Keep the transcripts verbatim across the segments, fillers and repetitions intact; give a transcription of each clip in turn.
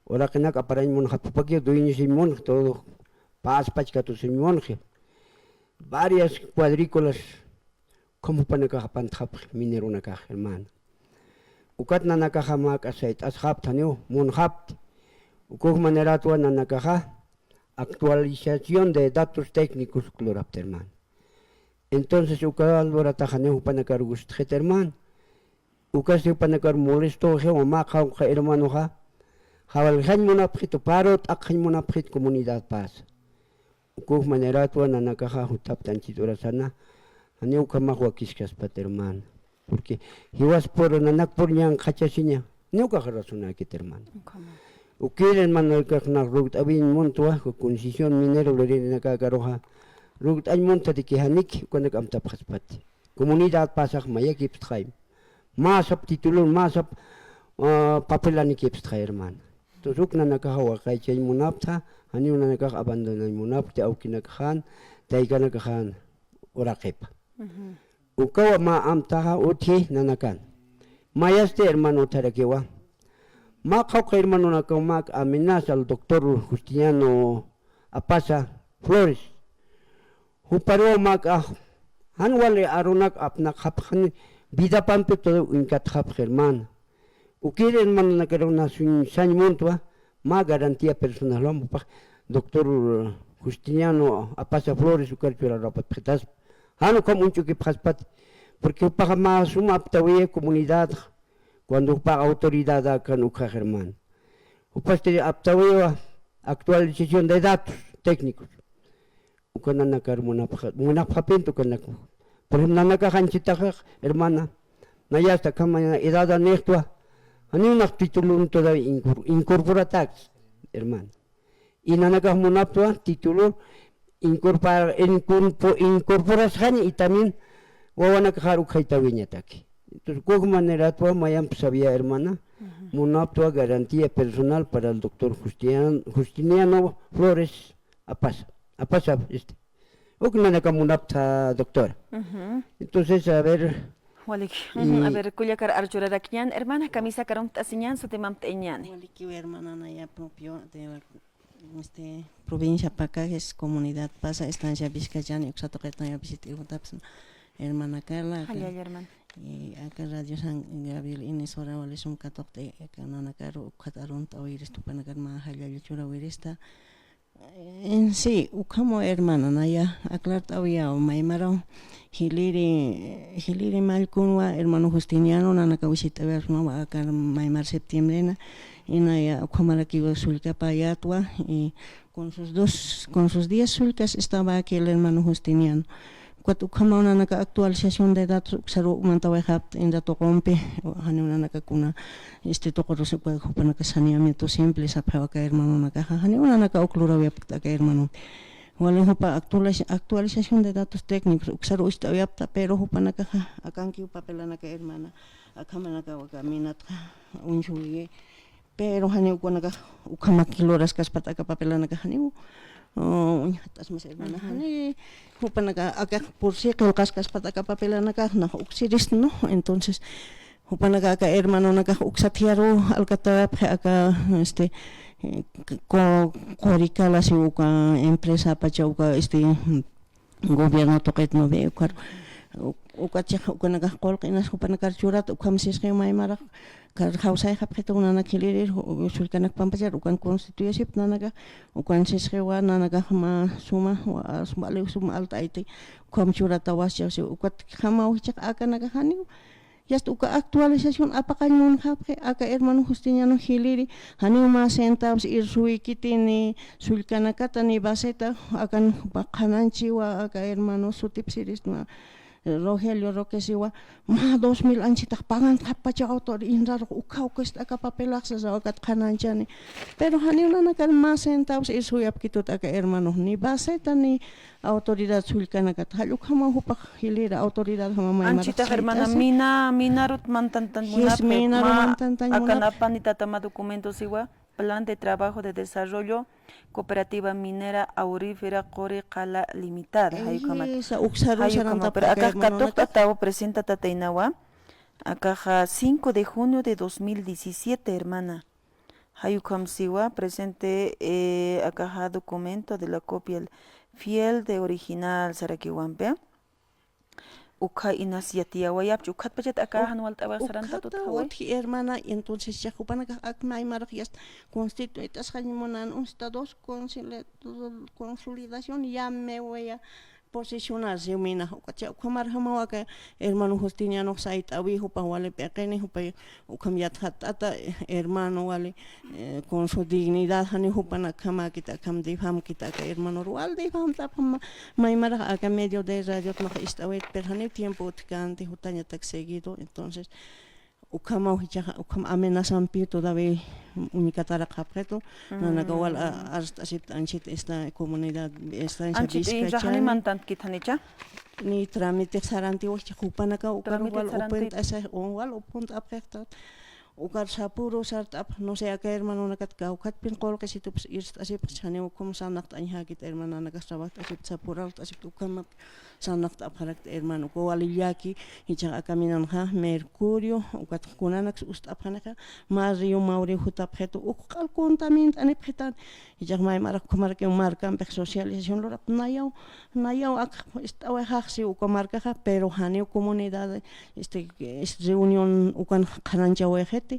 Uraqinak aparañ munxapxi, dueñosiñ munxi, todo p'aspach katusiñ munxi. Varias cuadrículas, como jupanakax apantxapxi mineronakax, hermana. Ukat nanakaxa mä k'asayt'asxapta, janiw munxapta. Ukux maneratwa nanakaxa actualización de datos técnicos uka lurapta, hermana. Entonces, uka lurataxa janiw jupanakar gustxit, hermana. Ukasti jupanakar molestoxiwa, mä qawqha hermanoxa, jawaljañ munapxitu, paro t'aqjañ munapxit comunidad pasa. Ukux maneratwa nanakaxa jutapta anchit urasana, janiw ukhamax wakiskaspat, hermana. Porque jiwaspur, nanakpur ñanqhachasiña, janiw ukax razonakit, hermana. Ukhama. Ukir, hermana, ukax nax rugt'awiñ muntwa, Concesión Minera Uririnakaruxa, rugt'añ munta de que janiki ukanak amtapxaspati. Comunidad pasax mayakipstxay. Mä sap titulun, mä sap, ah, papelanikipstxay, hermana. Entonces, uk nanakaxa waqaychañ munapta, janiw nanakax abandonañ munapti, awkinakaxan, taykanakaxan, uraqipa. Ujú. Ukawa mä amtaxa utji nanakan. Mayasti hermano utharakiwa. Mä qawqha hermanonakaw mä amenaza al doctor Justiniano Apaza Flores. Juparuw mä k'a, jan wali arunak apnaqxapxi, vidapampi todo uñkatxapxi, hermana. Ukir hermanonakaruw nax sañ muntwa, mä garantía personal jupax, doctor Justiniano Apaza Flores, ukar churarapatxitaspa. Jan ukham uñch'ukipxaspat, porque jupaxa mä suma aptawiya comunidad, cuando jupax autoridad akan ukhax, hermana. Jupasti aptawiwa actualización de datos técnicos. Uka nanakar munapxa-, munapxapinta ukanak. Por ejemplo, nanakax anchitaxix, hermana, nayasta akhama edad anixtwa, janiw nax titulun todavía incor-, incorporatakis, hermana. Y nanakax munaptwa titulun incorpora-, incorpo-, incorporasxaña y también wawanakaxar ukhaytawiñataki. Entonces, uka maneratwa mayamp sabía, hermana, ujú, munaptwa garantía personal para el doctor Justian-, Justiniano Flores Apaza. Apaza, este. Uk nanaka munapta, doctora. Ujú. Entonces, a ver, walik, y ujú, a ver, kullakar archurarakiñän, hermana, kamisakar uñt'asiñän, sutimamt'añäni. Walikiw, hermana, naya propio de la, este, provincia Pacajes, comunidad Pasa, estancia Vizcachani, uksa tuqitnaya visit'irutapis, hermana Carla, aka, jallalla, hermana. Y aka Radio San Gabriel emisora wali sum katuqt'i, aka nanakaru, ukat arunt'awirista, jupanakar mä jallalla churawirista, Eh, sí, ukhamaw hermana, naya aclart'awiyaw, maymaraw jiliri, jiliri mallkunwa hermano Justiniano nanaka visit'awiyaw, aka maymar septiembrena, y naya ukhamarakiwa sullkapayatwa, y con sus dos, con sus diez sullkas estaba aquí el hermano Justiniano. Ukat ukhamaw nanaka actualización de datos uksaru mantawayxapta inda tuqumpi, janiw nanaka kuna, este, tuqurus uka jupanaka saneamiento simple sapxiw aka hermanonakaxa, janiw nanaka uk lurawayapkta aka hermanompi. Wali jupa actualiz-, actualización de datos técnicos uksaru ucht'awayapta, pero jupanakaxa akankiw papelanaka hermana, akhamanaka aka minatxa uñsuwiyi, pero janiw ukanakax ukhamaki luraskaspat aka papelanakax janiw, uh, uñjat'asmas hermana, ujú, jani jupanaka akax por si qillqaskaspat aka papelanakax nax uksirist, ¿no? Entonces, jupanaka aka hermanonakax uksat jiyaru alkatayapxi aka, este, eh, co-, Coricala si uka empresa pacha uka, este, gobierno tuqit, ¿no ve? Ukar, u-, ukat chiqa ukanakax qullqi inas jupanakar churat, ukham sisqiw maymarax, kar jawsayxapxita unanak jiliri, ju-, sullkanak pampachar, ukan constituyasipta nanakax, ukan sisqiwa nanakax mä suma, wa-, suma, suma alt'ayti, ukham churatawas chiqsi, ukat jamaw jichhax akanakax janiw, yasta uka actualización apaqañ munxapxi, aka hermano Justiniano jiliri, janiw mä centavos irsuwikiti ni sullkanakata ni baseta, akan jupa qhanañchiwa, aka hermano sutipsirist mä, eh, Rogelio Roque siwa, mä dos mil anchitax pagantxappacha autor, inrarux ukha ukist aka papelax sasa, akat qhanañchani. Pero janiw nanakar mä centavos irsuwiyapkitut aka hermano, ni baseta ni autoridad sullkanakat, jall ukhamaw jupax jilira, autoridad jama maymarax. Anchitax hermana, mina, minarut mantantañ munapxi, minaru mä mantantañ munapxi. Akan apani tata mä documento siwa, Plan de Trabajo de Desarrollo, Cooperativa Minera Aurífera Quri Qala Limitada, jay ukhamat. Jay ukhamat, pero akax katuqt'ataw presenta tataynawa, akaxa cinco de junio de dos mil diecisiete, hermana. Jay ukham siwa, presente, eh, akaxa documento de la copia fiel de original sarakiwampi. Ukha inas yatiyawayapchi, ukhatpachat aka jan walt'awax sarantatut jaway. Ukhata utji hermana, y entonces ya jupanakax akma aymarux ya constituyt'asxañ munan, un estado consoli-, consolidación, ya me voy a posicionar, reunina, ukacha, ukhamar jamaw aka hermano Justiniano sayt'awi, jupa wali p'iqini, jupa ukham yatxatt'ata, hermano wali, eh, con su dignidad, jani jupanakjamäkit, akham difamkit, aka hermano wal difamt'apxam, maymarax aka medio de radio nax ist'awit, pero jani tiempo utjkänti, jutañatak seguido, entonces, ukhamaw jichhaxa, ukham amenazampi todavía uñkataraqapxitu, nanaka wal a-, arst'asipta anchhit esta comunidad, estancia Vizcachani. Ni tramitex sarantiwa, jichha jupanaka ukar wal upunt'asa, wal upunt'apxixta, ukar sapüru sart'apx, no sé, aka hermanonakat kawkhatpin qullqisitups irst'asipx, janiw ukham sarnaqt'añjakit hermananakas trabajt'asipta, sapüralt'asipta, ukhamat sarnaqt'apxarakta hermano, uka wali llaki, jichhax aka minanxa Mercurio, ukat kunanaks ust'apxanixa, mä río Mauri jutapxitu, uk q'al contamint'anipxitan, jichhax maymarax ukhamarakiw markampix socialización lurap, nayaw, nayaw ak ist'awixaxsi uka markaxa, pero janiw comunidad, este, es reunión ukan qhananchawayxiti,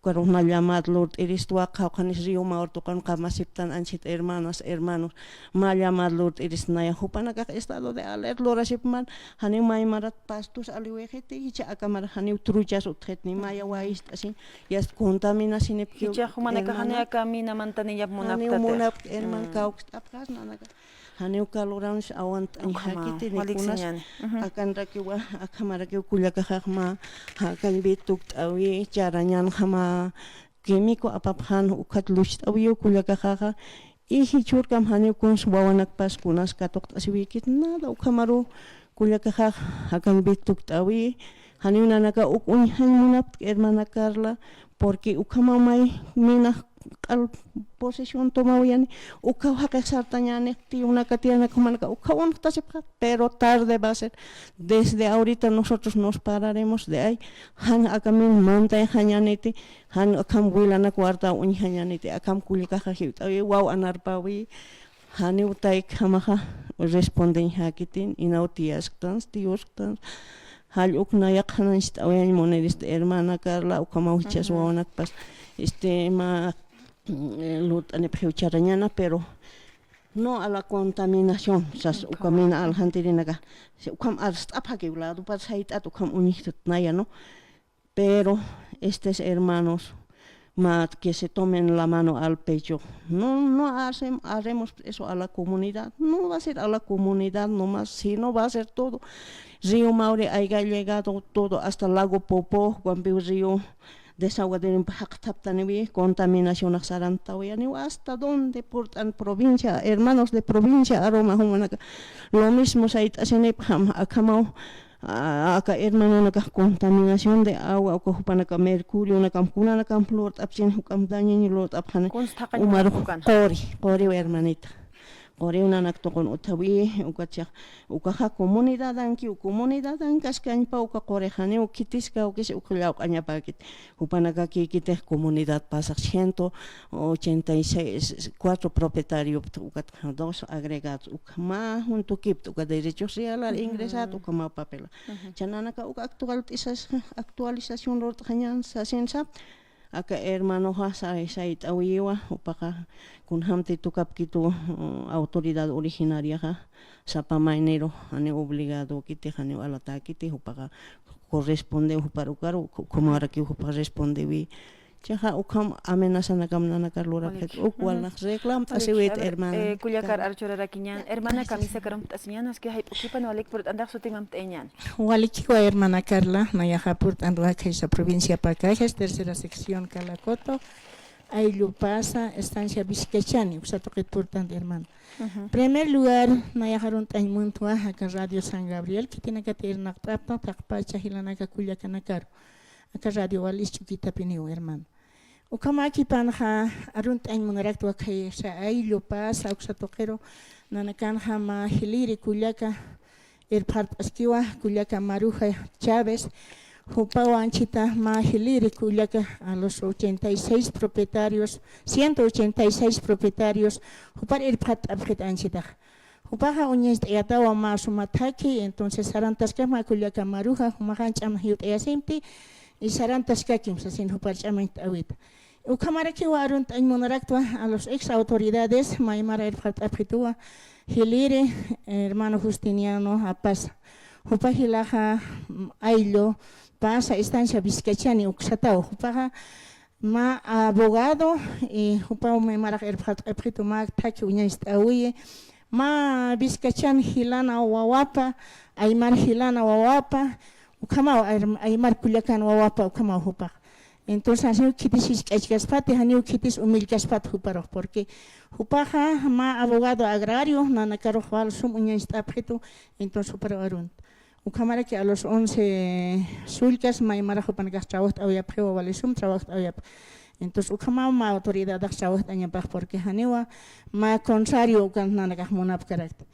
Ukarux na llamada lurt'iristwa, qhawqhanis río Mauri tuqin qamasiptan anchhit hermanas, hermanos. Mä llamada lurt'irist naya jupanakax estado de alerta lurasipxman, janiw maymarat pastos aliwixiti, jichha akamar janiw truchas utjit ni maya wayist'asin, yast contaminasinipki. Jichha jumanakax jani aka mina mantaniyap munapxta. Janiw munapxta, hermano, kawkst'apxas nanaka. Janiw uka luransa awant'añ jakiti nikunas, akanrakiwa, akhamarakiw kullakaxax mä, jakañbit tukt'awi, charañanxa mä químico apapxän, ukat lucht'awiw kullakaxaxa, y jichhürkam janiw kuns wawanakpas kunas katuqt'asiwikit, nada, ukhamaru kullakaxax, jakañbit tukt'awi, janiw nanaka uk uñjañ munaptki, hermana Carla, porque ukhamaw may minax q'al posesión tomawayani, ukhaw jaqix sartañänix, tiyunaka, tiyanaka, jumanaka, ukhaw uñjtasipxat, pero tarde va a ser. Desde ahorita nosotros nos pararemos de ahí, jan aka mina mantayxañäniti, jan akham wilanak warta uñjañäniti, akham kullkaxa jiwt'awi, waw anarpawi, Janiw taykhamaxa respondeñ jakitin, inaw tiyasktansa, tiyusktans. Jall uk nayaq qhanancht'awayañ munirista hermana Carla, ukhamaw jichhas wawanakpas, este, mä, mm, lurt'anipxiw charañana, pero no a la contaminación, sas uka mina aljantirinaka. Ukham arst'apxakiw ladupas sayt'at, ukham uñjt'at naya, ¿no? Pero estos hermanos, ma, que se tomen la mano al pecho. No, no hacem-, haremos eso a la comunidad. No va a ser a la comunidad nomás, sino va a ser todo. Río Mauri haya llegado todo hasta Lago Popo, Guampiw río, desaguadero, jaqtaptaniwi, contaminación sarantawayaniw, hasta donde purt'an provincia, hermanos de provincia, aroma, jumanaka. Lo mismo, sayt'asinipxam, akhamaw, a-, aka hermanonakax contaminación de agua, uka jupanaka mercurionakam, kunanakam lurt'apchin, juk'am dañañ lurt'apxani, umarux quri, quriw hermanita. Quriw nanak tuqun utjawi, ukachax, ukaxa comunidadankiw, comunidadankaskañpa uka qurixaniw, khitiskawkis uka llawq'añapäkit. Jupanakakïkitix comunidad pasax ciento ochenta y seis, cuatro propietario, ukat dos agregados, uka mä juntukipta, uka derechos real al ingresar, uka mä papel. Chananaka uka actualiza-, actualización lurt'añan sasin sap, aka hermanoxa say-, sayt'awiwa, jupaxa kunjamti tukapkitu, uh, autoridad originariaxa, sapa maynirux, janiw obligado kiti, janiw alatäkiti, jupaxa corresponde, jupar ukaru, ku-, kumarakiw jupax respondewi. Chixa ukham amenazanakam nanakar lurapxit, uk walnax reclamt'asiwit, hermana. Eh, kullakar archurarakiñan, hermana Camisa karumt'asiñan, aski jayp'ukipan walik purt'antax sutimamt'ayañan. Walikiwa, hermana Carla, nayaxa purt'anwa khaysa provincia Pacajes, tercera sección Calacoto, Ayllupasa, estancia Vizcachani, uksa tuqit purt'ant, hermana. Primer lugar, nayax arunt'añ muntwa aka Radio San Gabriel, khitinakati irnaqt'apta, taqpacha jilanaka kullakanakaru. Aka radio wal isch'ukitapiniw, hermano. Ukhamäkipanxa arunt'añ munaraktwa khaysa ayllupasa uksa tuqiru, nanakanxa mä jiliri kullaka irphart'askiwa, kullaka Maruja Chávez, Jupaw anchhita mä jiliri kullaka a los ochenta y seis propietarios, ciento ochenta y seis propietarios, jupar irpxatt'apxit anchhitax. Jupaxa uñacht'ayatawa mä suma thakhi, entonces sarantaskama kullaka Maruja, jumaxan ch'ama jiwt'ayasimpi, y sarantaskakim sasin jupar ch'amañcht'awita. Ukhamarakiwa arunt'añ munaraktwa a los ex autoridades, maymara irpxatt'apxituwa, jiliri, hermano Justiniano Apasa. Jupa jilaxa, mm, ayllu Pasa, estancia Vizcachani uksataw. Jupaxa mä abogado, y jupaw maymarax irpxatt'apxitu mä thakhi uñacht'awiyi, mä Vizcachan jilana wawapa, aymar jilana wawapa, ukhamaw, aymar kullakan wawapa ukhamaw jupax. Entonces, janiw khitis jisk'achkaspati, janiw khitis humillkaspat juparux, porque jupaxa mä abogado agrario, nanakarux wal sum uñacht'apxitu, entonces juparux arunta. Ukhamaraki a los once sullkas maymarax jupanakax trabajt'awayapxiwa, wali sum trabajt'awayap. Entonces, ukhamaw mä autoridadax trabajt'añapax, porque janiwa mä contrario ukan nanakax munapkarakti.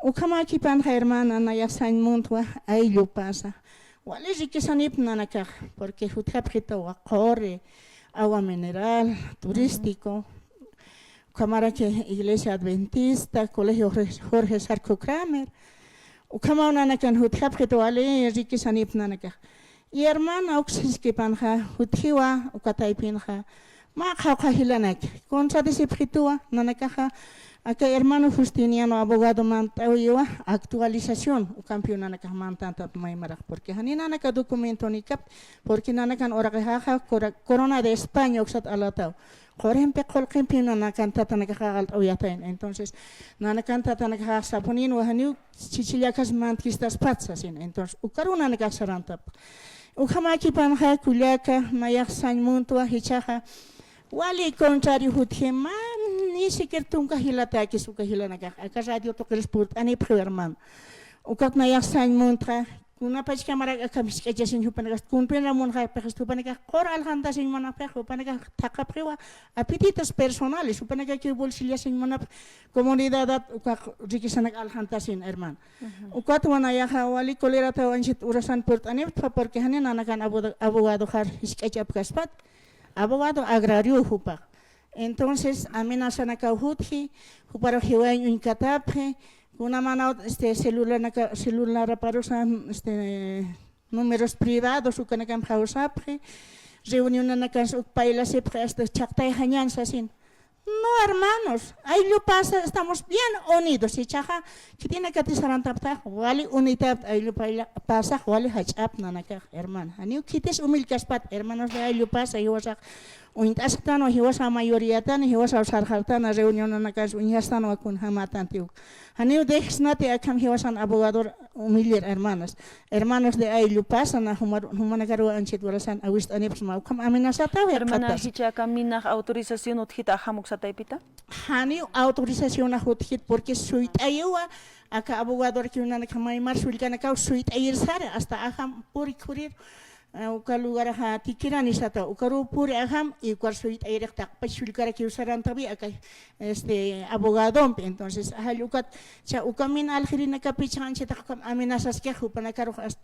Ukhamakipanxa, hermana, nayax sañ muntwa ayllu Pasa. Wali rikisanip nanakax, porque jutjapxitawa quri, agua mineral, turístico, ukhamaraki iglesia adventista, colegio Jorge, Jorge Sarco Kramer. Ukhamaw nanakan jutjapxit wali rikisanip nanakax. Y hermana, uksaskipanxa, jutjiwa, uka taypinxa, mä qhawqha jilanaki contradecipxituwa, nanakaxa, aka hermano Justiniano abogado mant'awiwa, actualización, ukampiw nanakax mantantap maymarax, porque jani nanaka documento nikap, porque nanakan uraqixaxa cora-, Corona de España uksat alataw. Qurimpi qullqimpi nanakan tatanakaxa alt'awayatayna. Entonces, nanakan tatanakaxa sapuninwa janiw chichillakas mantkistaspat sasin. Entonces, ukaru nanakax sarantap. Ukhamakipanxa kullaka, nayax sañ muntwa jichhaxa, wali contrario jutji, mä ni siquiera tunka jilatakis uka jilanakax, aka radio tuqiris purt'anipxiw, hermano. Ukat nayax sañ muntxa, kunapachkamarak akham jisk'achasiñ jupanakax, kunpinra munxapxista jupanakax, qur aljantasiñ munapxi, jupanakax thaqhapxiwa, apetitos personales, jupanakakiw bolsillasiñ munapxi, comunidadat uka rikisanak aljantasiñ, hermano. Ujú. Ukatwa nayaxa wali colerataw anchhit urasan purt'anipxta, porque jani nanakan aboga-, abogadoxar jisk'achapkaspat, abogado agrario jupax. Entonces, amenazanakaw jutji, juparux jiwayañ uñkatapxi, kunamanaw, este, celularnaka-, celularaparusa, este, números privados, ukanakamp jawsapxi, reunionanakansa uk paylasipxi, hasta chhaqtayxañän sasin. No, hermanos, ayllu Pasa estamos bien unidos. Jichhaxa, khitinakati sarantapxtax, wali unitapxta, ayllu payla-, Pasax, wali jach'apxta nanakax, hermana. Janiw khitis humillkaspat, hermanos de ayllu Pasa, jiwasax uñt'asktanwa, jiwasa mayoriyatani, jiwasa sarxartana, reunionanakansa uñjastanwa, kunjamätanti uk. Janiw dejsnati akham jiwasan abogador humillir, hermanas. Hermanos de ayllu Pasa, na jumar-, jumanakaruw anchhit urasan awist'anipxsma, ukham amenazataw. Hermana, jikxatas. Jichha aka minax autorización utjit ajam uksa taypita? Janiw autorización jutjit, porque suyt'ayiwa, aka abogadorkiw nanakax maymar sullkanakaw suyt'ayir sara, hasta ajam puri khurir, eh, uka lugaraxa Tikirani sata, ukaruw puri ajam, y ukar suyt'ayirix taqpach sullkarakiw sarantawi, aka, este, abogadompi. Entonces, ajall ukat, cha uka min aljirinakapichxa anchhitax ukham amenazaskix, jupanakarux hasta,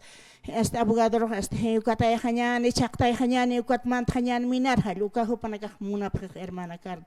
este, abogadorux hasta, je, ukat ayxañäni, chhaqtayxañäni, ukat mantxañäni minar, jall uka jupanakax munapxix, hermana Carla.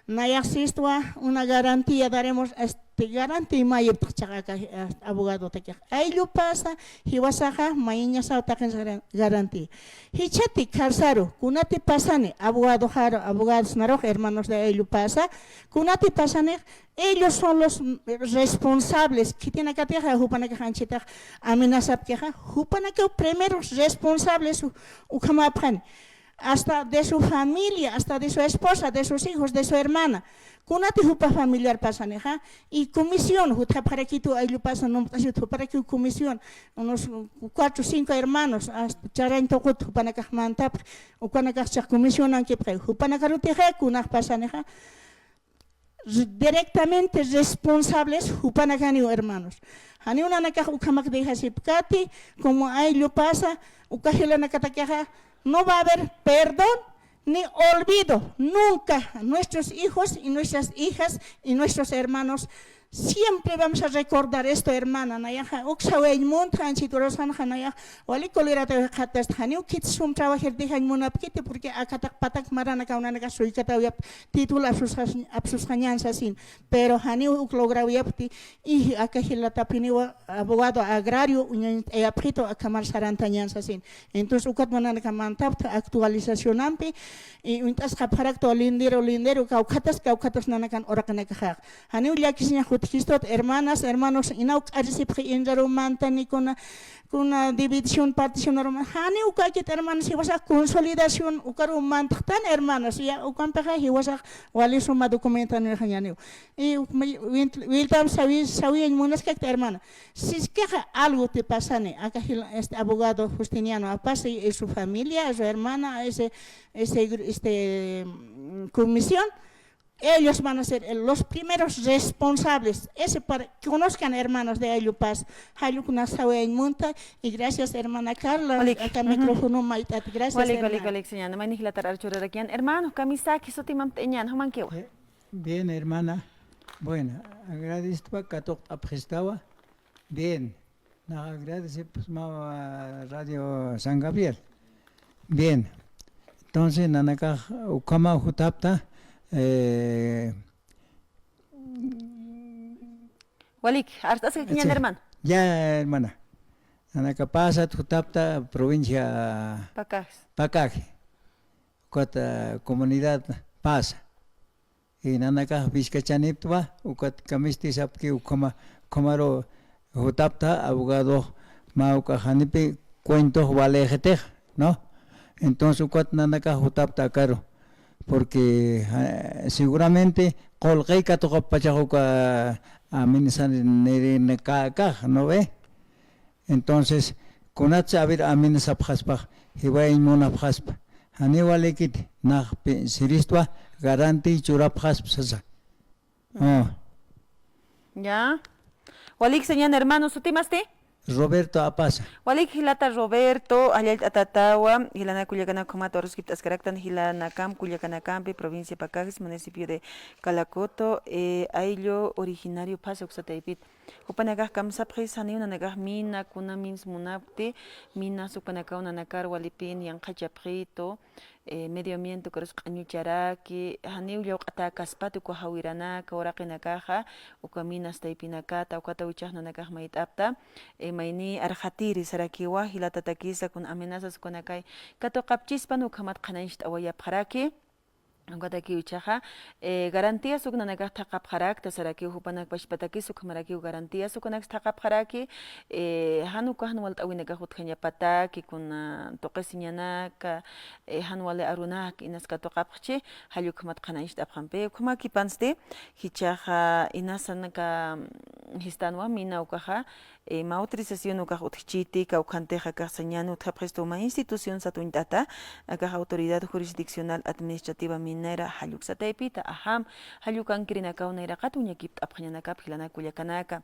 Nayax sistwa una garantía daremos, este, garantía mayipxta chhaqa aka, eh, abogadotakix. Ayllu Pasa, jiwasaxa, mayiñasaw taqinsa garan-, garantía. Jichhati kharsaru, kunati pasani, abogadoxaru, abogadosnarux, hermanos de ayllu Pasa, kunati pasani, ellos son los, mm, responsables, khitinakatixa, jupanakax anchhitax amenazapkixa, jupanakaw primeros responsables u-, ukhamäpxani. Hasta de su familia, hasta de su esposa, de sus hijos, de su hermana. Kunati jupa familiar pasanixa, y comisión, jutjapxarakitu ayllu Pasa, nomt'asit juparakiw comisión, unos cuatro, cinco hermanos, hasta charañ tuqut jupanakax mantapxi, ukanakax chhaqa comisionankipxi, jupanakarutixa, kunax pasanixa, re-, directamente responsables jupanakaniw, hermanos. Janiw nanakax ukhamak dejasipkati, como ayllu Pasa, uka jilanakatakixa, no va a haber perdón ni olvido, nunca. Nuestros hijos y nuestras hijas y nuestros hermanos Siempre vamos a recordar esto, hermana, nayaxa, uksawañ munta, anchit urasxanxa nayax, wali colerata jikxatasta, janiw khit sum trabajir dejañ munapkiti, porque akataq patak maranakaw nanakax suykatawayapxi, título apsusxañ-, apsusxañan sasin, pero janiw uk lograwayapxti, y aka jilatapiniwa abogado agrario, uñañt'ayapxitu akhamar sarantañan sasin. Entonces, ukat nanaka mantapxta actualizacionampi, y uñt'asxapxarakta lindero, lindero, kawkhatas, kawkhatas nanakan uraqinakaxax. Janiw llakisiñax utjistut, hermanas, hermanos, inaw k'arisipxi inraru mantani kuna, kuna división, partición, hermana. Janiw ukakit, hermanas, jiwasax consolidación, ukaru mantxtan, hermanas, ya, ukampixa jiwasax wali suma documento niwxañaniw. Y uk may-, wint-, wiltam sawi-, sawiyañ munaskakta, hermana. Siskixa algo te pasani, aka jil-, este abogado Justiniano Apaza y su familia, su hermana, ese, ese gru-, este, mm, comisión, ellos van a ser el, los primeros responsables. Ese para que conozcan, hermanos de Ayllupasa. Jallukuna sawiyañ munta, y gracias, hermana Carla, Walik. Aka Ujú. Micrófono mayt'at. Gracias, Walik, walik, hermana. Walik, señora. Mayni jilatar archurarakiñan. Hermano, kamisaki, sutimamt'añan, jumankiwa. Eh, bien, hermana. Bueno, agradezco katuqt'apxistawa. Bien. Nax agradecipxsma Radio San Gabriel. Bien. Entonces, nanakax ukhama jutapta, eh, Walik, arst'askakiñan, sí, hermano. Ya, hermana. Nanaka Pasat jutapta provincia Pacajes. Pacaje. Ukat, ah, comunidad Pasa. Y nanakax wiskachaniptwa, ukat kamistisapki ukhama, ukhamaru jutapta, abogado, mä uka janipi cuentox walixitix, ¿no? Entonces, ukat nanakax jutapta akaru, porque, ah, seguramente qullqi katuqappachax uka amenazanirinakäkax, ¿no ve? Entonces, kunatsa a ver amenazapxaspax, jiwayañ munapxaspa, janiw walikiti, nax pi-, siristwa garantiy churapxaspa sasa. Oh. Ya. Walik, señan hermano, ¿sutimasti? Roberto Apaza. Walik jilata Roberto, jallallt'atatawa, jilanaka kullakanaka ukhamat aruskipt'askaraktan, jilanakam kullakanakampi, provincia Pacajes, municipio de Calacoto, eh, ayllu originario Pasa uksa taypit. Jupanakax kamsapxis, janiw nanakax mina, kuna mins munapkti, minas jupanakaw nanakar walipin yanqhachapxitu, eh, medio ambiente ukarus q'añucharaki, janiw llawq'atäkaspat uka jawiranaka, uraqinakaxa, uka minas taypinakata, ukata wichax nanakax mayt'apta, eh, mayni arxatiri sarakiwa, jilatatakisa, kuna amenazas ukanakay katuqapchispan ukhamat qhanañcht'awayapxaraki, ukatakiw ichaxa, eh, garantías uk nanakax thaqhapxarakta sarakiw, jupanak pachpatakis ukhamarakiw garantías ukanaks thaqhapxaraki, eh, jan uka jan walt'äwinakax utjañapataki, kuna tuqisiñanaka, eh, jan wali arunak inas katuqapxchi, jall ukhamat qhanañcht'apxampi. Ukhamäkipansti, jichhaxa inasanaka, mm, jistanwa mina ukaxa, eh, mä autorización ukax utjchiti, kawkhantixa akax sañäni utjapxistu mä institución sat uñt'ata, akax Autoridad Jurisdiccional Administrativa Minera, jall uksa taypita, ajam, jall ukankirinakaw nayraqat uñakipt'apxañanakap jilanaka kullakanaka.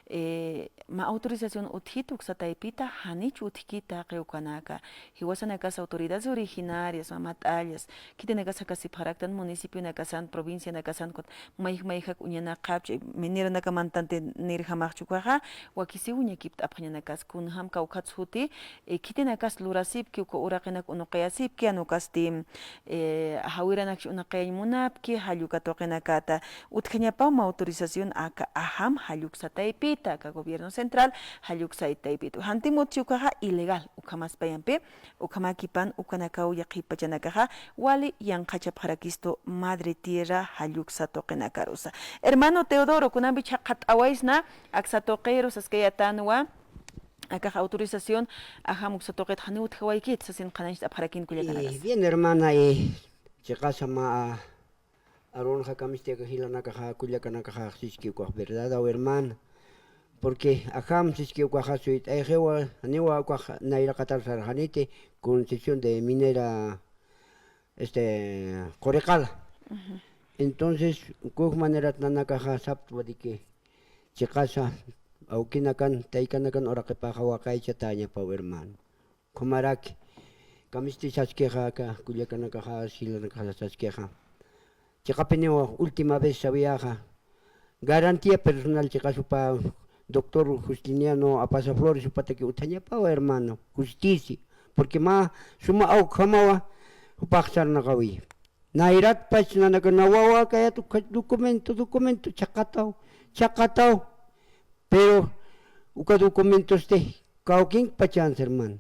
Eh, mä autorización utjit uksa taypita, janich utjkit taqi ukanaka. Jiwasanakas autoridades originarias, mä mat'allas, khitinakas jakasipxaraktan municipionakasan, provincianakasan, kut mayj mayjak uñanakapchi, mineronaka mantantinirjamaxchi ukaxa, wakisiw uñakipt'apxañanakas, kunjam kawkhats juti, eh, khitinakas lurasipki, uka uraqinak unuqayasipki, jan ukasti, eh, jawiranakchi unuqayañ munapki, jall uka tuqinakata, utjañapaw mä autorización aka ajam jall uksa taypita, aka gobierno central jall uksa taypita. Jantim utji ukaxa ilegal, ukhamas payampi, ukhamäkipan ukanakaw yaqhip pachanakaxa wali yanqhachapxarakistu madre tierra jall uksa tuqinakarusa. Hermano Teodoro, kunampi chhaqhat'awaysna aksa tuqiru saskayätanwa, akax autorización ajam uksa tuqit janiw utjawaykit sasin qhanañcht'apxarakin kullakanakas. Eh, bien, hermana, eh, chiqasa mä, ah, arunxa kamisti aka jilanakaxa, kullakanakaxa, siski ukax verdad, aw hermana. Porque ajam siski ukaxa suyt'ayxiwa, janiwa ukax nayraqatar sarxaniti, concesión de minera, este, Quriqala. Ujú. Entonces, uka manerat nanakaxa saptwa de que chiqasa, awkinakan, taykanakan uraqipaxa waqaychatäñapaw, hermano. Ukhamaraki, kamisti saskixa, aka kullakanakaxa, jilanakaxa saskixa. Chiqapiniw última vez sawiyaxa, Garantía personal chiqas jupa doctor Justiniano Apaza Flores jupataki utjañapawa, hermano, justicia. Porque mä suma awkhamawa jupax sarnaqawi. Nayratpach nanaka na wawa kayat uka documento, documento chhaqataw, chhaqataw. Pero uka documentosti kawkinkpachansa, hermano.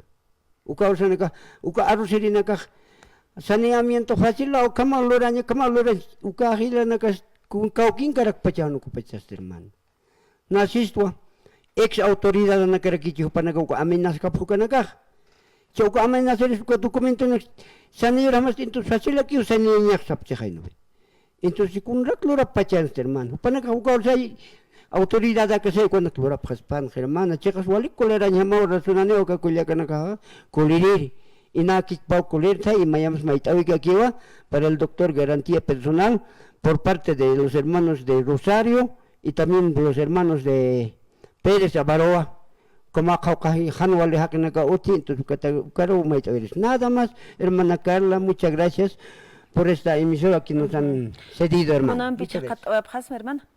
Uka ursanaka, uka arrocirinakax saneamiento fácil, ukhama luraña, ukhama lurañ, uka jilanakas kun kawkinkarakpachan ukupachasta, hermano. Nasistwa, ex autoridadnakarakichi jupanaka uka amenazakapxi ukanakax. Cha uka amenazaris uka documentonak saniyuramasti, entonces facilakiw saniyañax sapchixaynuwi. Entonces, kunarak lurapachansti, hermano. Jupanakax uka ursay autoridadakasay ukanak lurapxaspanxa, hermana. Chiqas walik kulirañjamaw razonaniw uka kullakanakaxa, kuliriri. Inakikpaw kulirtha, y mayamas mayt'awikakiwa para el doctor garantía personal por parte de los hermanos de Rosario y también de los hermanos de Pérez Avaroa, como qhawqha jan wali jaqinaka uti, entonces ukata, ukaru mayt'awiris. Nada más, hermana Carla, muchas gracias por esta emisora que nos han cedido, hermana. Kunampi chhaqat'awayapxasma, hermana.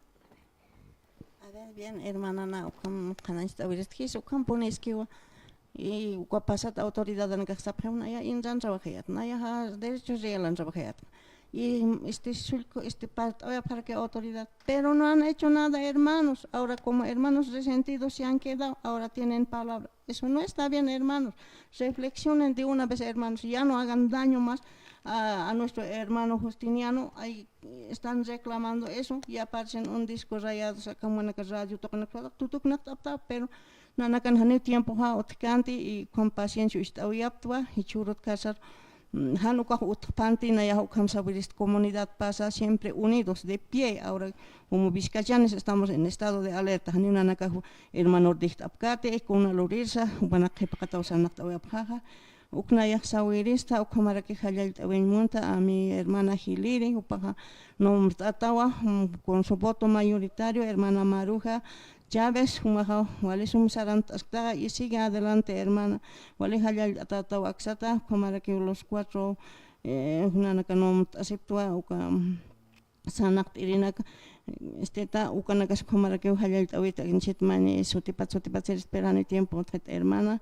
A ver, bien, hermana, na ukham qhanañcht'awiristjis, ukham puniskiwa. Y uka pasat autoridad anakax sapxiw, naya inran trabajayat, naya ja derechos realan trabajayat. Y este sullku, este, parlt'awayapxaraki autoridad, pero no han hecho nada, hermanos. Ahora como hermanos resentidos se han quedado, ahora tienen palabra. Eso no está bien, hermanos. Reflexionen de una vez, hermanos. Ya no hagan daño más a, a nuestro hermano Justiniano. Ahí están reclamando eso. Ya aparecen un disco rayado, sacan buena radio, tocan, tutuk, pero nanakan janiw tiempoxa utjkanti, y ukham paciencia ist'awiyaptwa, jichhürut kasar, mm, jan ukax utjpanti, nayax ukham sawirist comunidad pasa, siempre unidos, de pie. Ahora, como vizcachanes estamos en estado de alerta, janiw nanakax hermano dijt'apkati, kuna lurirsa, jupanak qhipaqataw sarnaqt'awayapxaxa, uk nayax sawirista, ukhamaraki jallallt'awiñ munta, a mi hermana Jiliri, jupaxa nombrt'atawa, mm, con su voto mayoritario, hermana Maruja Chávez, jumaxa wali sum sarant'asktaxa, y sigue adelante, hermana, wali jallallt'atätaw aksata, ukhamaraki los cuatro, eh, nanaka nombrt'asiptwa, uka, mm, sarnaqt'irinaka, este, ta, ukanakas ukhamarakiw jallallt'awita, inchit mani sutipat, sutipat ser esperani tiempo, utjit hermana,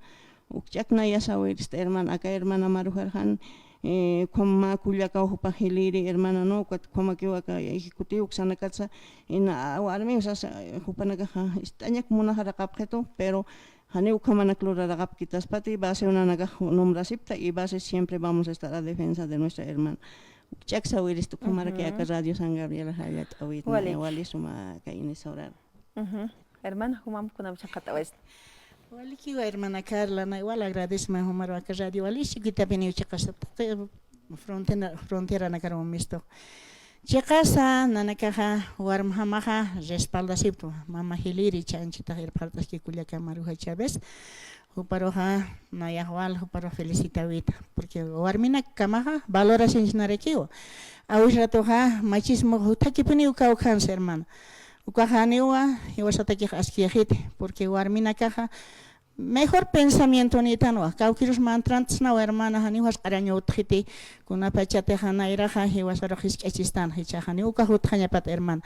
ukch'ak naya sawirista hermana, aka hermana Marujar jan, eh, ukham mä kullakaw jupa Jiliri hermana, ¿no? Ukat ukhamakiw aka ejecutivo uksanakatsa, ina, warmiw sasa, jupanakaxa, ist'añak munaxaraqapxitu, pero janiw ukhamanak luraraqapkitaspati, base nanakax nombrasipta, y base siempre vamos a estar a defensa de nuestra hermana. Ukch'ak sawirista ukhamaraki aka Radio San Gabriel jallallt'awit, wali, wali suma aka emisora. Ujú. Hermana, jumamp kunamp chhaqat'awaysta. Walikiwa, hermana Carla, na igual agradecma jumaru aka radio wali chiquitapiniw chiqasapta frontera, fronteranakaru mistu. Chiqasa nanakaxa warmjamaxa respaldasiptu, mama Jiliri, chanchitax irpxart'aski kullaka Maruja Chávez. Juparuxa nayax wal, juparux felicitawita, porque warminakamaxa valorasinchnarekiwa. Awis ratoxa machismo juthakipuniw kawkhansa, hermana. Ukaxaniwa jiwasatakix askiyajiti, porque warminakaxa mejor pensamiento nitanwa, kawkirus mantrantsnawa, hermana, janiw jasq'araña utjiti, kunapachatixa nayraxa jiwasarux jisk'achistan, jichhaxa janiw ukax utjañapat, hermana.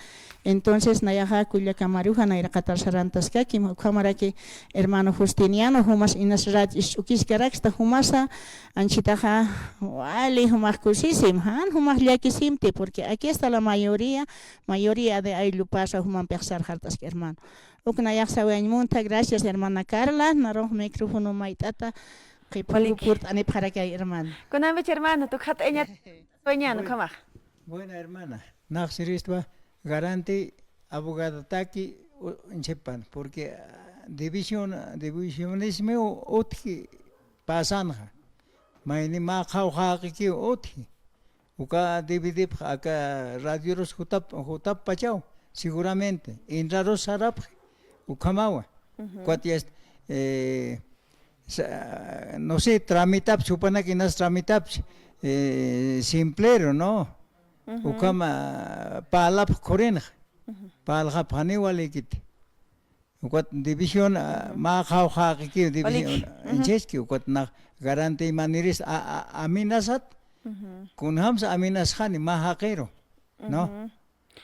Entonces, nayaxa kullaka Maruja nayraqatar sarantaskakim, ukhamaraki hermano Justiniano, jumas inas rat isch'ukiskaraksta, jumasa anchitaxa wali jumax kusisim, jan jumax llakisimti, porque aquí está la mayoría, mayoría de ayllupasa jumampix sarxart'aski, hermano. Uk nayax sawayañ munta, gracias, hermana Carla, narux micrófono mayt'ata qhipa purt'anipxarakay, hermano. Kunampich, hermano, tukxat'añat wañan, ukhamax. Buena, hermana. Nax siristwa garanti abogadataki, u-, inchipan, porque, ah, división, divisionismo utji pasanxa. Mayni mä qhawqhaqikiw utji. Uka dividipx aka radiorus jutap, jutappachaw, seguramente. Inrarus sarapxi, ukhamawa. Ujú. Ukat yast, eh, sa-, no sé, tramitapch, jupanak inas tramitapch, eh, simplero, ¿no? Ujú. Ukhama parlapx khurinx, parlapxani walikiti. Ukat división, ah, mä qhawqhaqikiw división, ujú, inchiski, ukat nax garantía maniris, a, a, amenazat, kunjamsa amenazxani mä jaqiru, ¿no? Ujú.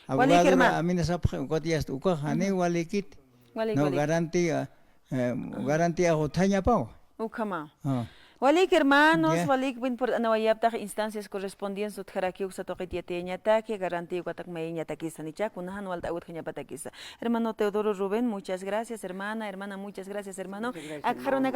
Walik, abogado hermano. Amina sapxi, ukat yasta ukax, jani walikit. Walik, no, walik. Garantía, eh, garantía juthañapaw. Ukhama. Ah. Walik, hermanos, ya. Walik, bin por anawayaptax instancias correspondientes utjarakiw uksa tuqit yatiyañataki, garantía ukatak mayañatakisa, nicha, kunajan walta awitjañapatakisa. Hermano Teodoro Rubén, muchas gracias, hermana, hermana, muchas gracias, hermano. Muchas gracias, hermano. Akxaruna